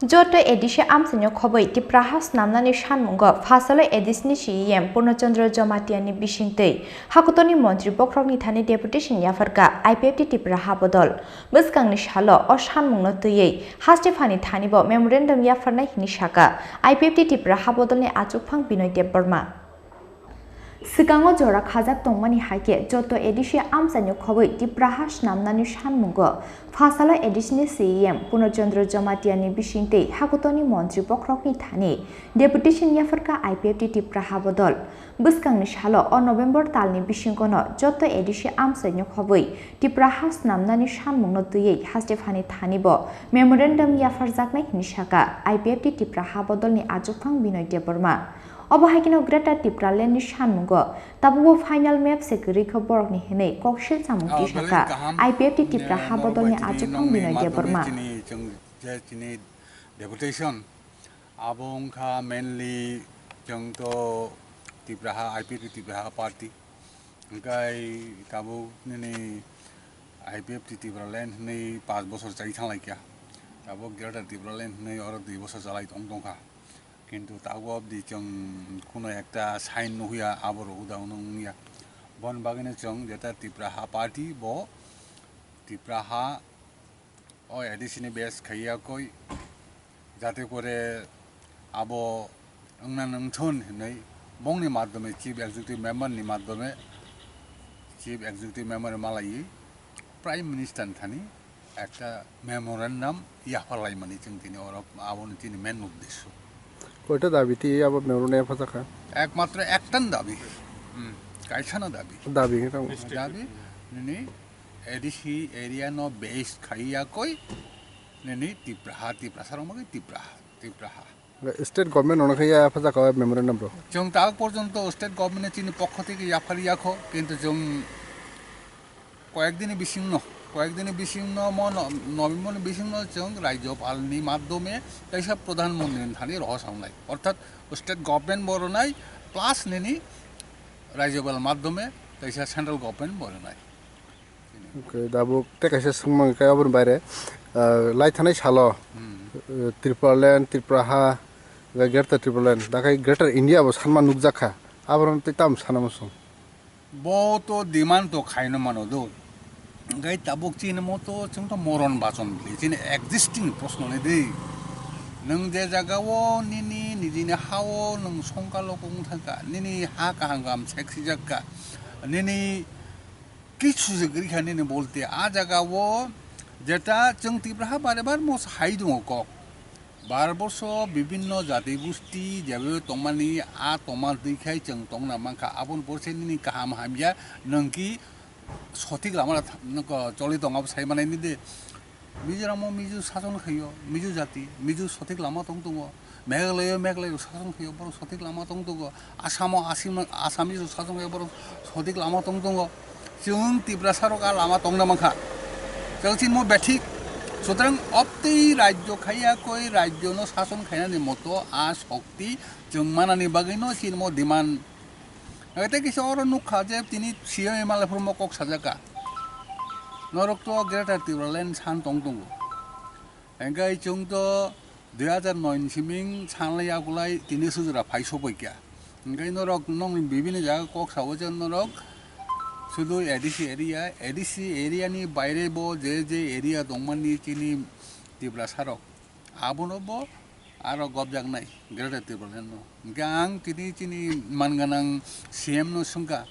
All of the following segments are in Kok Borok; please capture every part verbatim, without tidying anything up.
Joto A D C amchaino khobwi Tipra ha snamnani sanmungo phasalo A D C ni C E M Purno Chandra Jamatia ni bisingtwi hakutorni montri bokhorokni thani deputation yapharkha I P F T Tipra ha bodol. Bwskangni salo o sanmungno twiwi haste phani thanibo memorandum yapharnai hwnwi sakha I P F T Tipra ha bodolni achukphang Binoy Debbarma. Swkango jora khajak tongmani hai khe joto A D C amchaino khobwi Tipra ha snamnani sanmungo phasalo A D C ni C E M Purno Chandra Jamatia ni bisingtwi hakutorni montri bokhorokni thani deputation yapharkha I P F T Tipra ha bodol. Bwskangni salo o November talni bisingono joto A D C amchaino khobwi Tipra ha snamnani sanmungno twiwi haste phani thanibo memorandum yapharjaknai hwnwi sakha I P F T Tipra ha bodolni achukphang Binoy Debbarma. Obo hai kheno Greater Tipraland ni sanmungo tabukbo final map se kwrwi kho borokni hwnwi koksil chamung tisakha I P F T Tipra ha bodolni achukphang Binoy Debbarma. Chini chwng je chini deputation abo wngkha mainly chwng to Tipra ha, I P F T Tipra ha party. Hwnkhe tabuk nini I P F T Tipraland hwnwi paanch bosor chai thanglaikha. Tabuk Greater Tipraland hwnwi oro dui bosor chalai tong tongkha. Kintu tabuk obdi chwng kuno ekta sign nuhya, aborok uda wnung wngya. Boni bagwino chwng jeta Tipra ha party bo Tipra ha o A D C ni base khaiya koi, jate kore abo wngna nangthun hinwi bongni madhyome, Chief Executive Member ni madhyome, Chief Executive Member malaiwi Prime Minister ni thani ekta memorandum yapharlaimani chwng tini oro, aboni tini main uddesyo. Koita dabi twi abo memorandum yapharjakha? Ekmatro ektan dabi. Hmm, kaisano dabi. Dabi wngkha tamo? Dabi nini A D C area no base khaiya koi nini Tipra ha, Tiprasa rok bagwi Tipra ha, Tipra ha. State government ono khe yapharjakha memorandum rok? Chwng ta porjonto state government ni chini pokho theke yaphar yakho, kintu chwng koyek dini bisingno, koyek dini bisingno mo no-, November ni bisingno chwng Rajyopal ni madhyome kaisa Pradhan Mantri ni thani rohor sangnai. Orthat state government bo rwnai plus nini Rajyopal madhyome kaisa central government bo rwnai. Okay, dabuk tei kaisa swngmung khe aboni baire, ah, lai thanai salo, Hmm. eh, Tipraland, Tipra ha, Greater Tipraland, dakhai Greater India bo sanma nukjakha. Aborok tei tamo sana muchung? Bo to demand to khaino mano do. Hwnkhe tabuk chini moto chwng to moron bachon bili, chini existing proshno ni di. Nwng je jaga o nini nijini ha o nwng songkalo kung thangkha, nini ha kaham kaham sek sijakka, nini kichu se gri kha nini bolte a jaga o jeta chwng Tipra ha bare bar mo hai dungo kok. Bharatborso bibhinno jati gusti jebabe tongmani, a tongma twi khai chwng tongna mankha. Aboni borse nini kaham hamya nwng ki sothik lama tha-, nwng ko choli tong abo sai manai ni de. Mizoram o Mizo sason khaio, Mizo jati, Mizo sothik lama tong tongo. Meghalaya o Meghalaya sason khaio, borok sothik lama tong tongo. Asamo Asim-, Assamese rok sason khe borok sothik lama tong tongo. Chwng Tiprasa rok a lama tongna mankha. Chwng chini mo bethik. Sutrang obtwi rajyo khaiya koi rajyo no sason khainani moto a sokti chwng manani bagwi no chini mo demand. Tei kisa oro nukha je tini C M M L A phuru mo kok sajaka. Norok to Greater Tipraland san tong tongo. Hingke chwng to dui hazar noi ni siming sanlai yakulai tini sujura phai sopoi kha. Hingke norok nokni bibini jaga kok sao je norok sudu A D C area, A D C area ni baire bo je je area tongmani chini Tiprasa rok abono bo aro gobjaknai Greater Tipraland no. Hingke ang tini chini manganang C M no swngkha,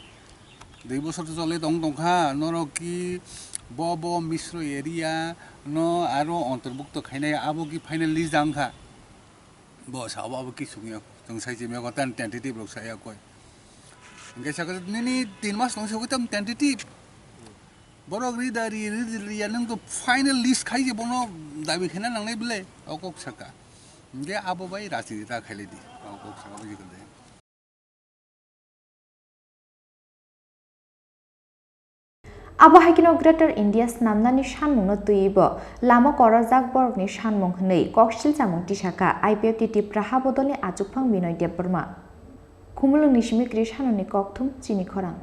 dui bosor to choli tong tongkha, norok ki bo bo Misro area no aro ontorbukto khainai, abo ki final list jang kha? Bo sabo abo ki sungya, chwng sai chimya ko tan tentative rok saya koi. Hingke saka nini tin mas tong sogwi tam tentative. Borok rida ri, ri, ri, riya nwng to final list khai je bono dabi khaina nangnai bele, o kok saka. Hingke abo bai rajniti ta khailai di, o kok saka bai jikal de. Abo hai kheno Greater India snamnani sanmungno twiwi bo lama korajak borokni sanmung hwnwi koksil chamung tisakha I P F T Tipra ha bodolni achukphang Binoy Debbarma. Khumulwngni simi kwrwi sanoni kokthum chini khorang.